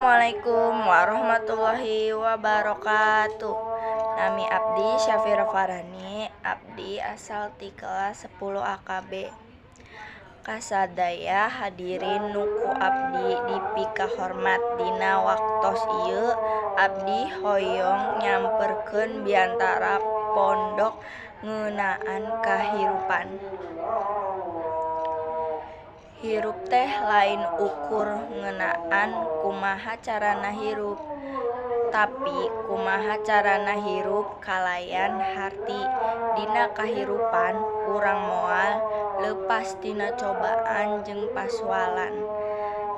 Assalamualaikum warahmatullahi wabarakatuh. Nami abdi Syafira Farhani, abdi asal ti kelas 10 AKB. Kasadaya hadirin nu ku abdi dipikahormat dina waktos ieu, abdi hoyong nyamperkeun biantara pondok ngeunaan kahirupan. Hirup teh lain ukur ngeunaan kumaha carana hirup, tapi kumaha carana hirup kalayan harti. Dina kahirupan urang moal leupas tina cobaan jeung pasualan,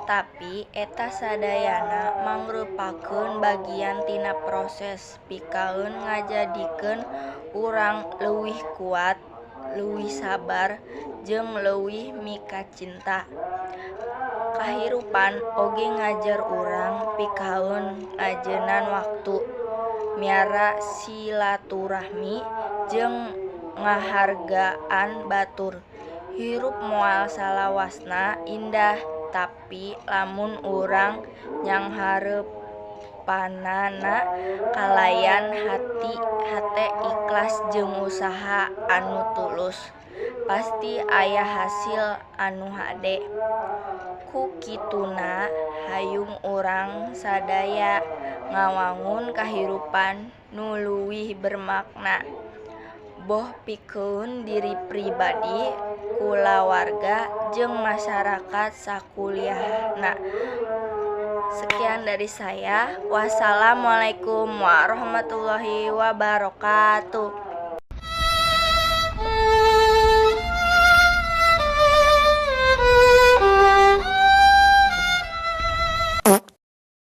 tapi eta sadayana mangrupakeun bagian tina proses pikaeun ngajadikeun urang leuwih kuat, leuwih sabar, jeung leuwih mikacinta. Kahirupan oge ngajar urang pikaeun ngajeunan waktu, miara silaturahmi, jeung ngahargaan batur. Hirup moal salawasna indah, tapi lamun urang nyanghareupanana kalayan hate ikhlas jeung usaha anu tulus, pasti aya hasil anu hade. Ku kituna hayung urang sadaya ngawangun kahirupan nu leuwih bermakna, boh pikeun diri pribadi, kulawarga, jeung masyarakat sakuliahna. Sekian dari saya. Wassalamualaikum warahmatullahi wabarakatuh.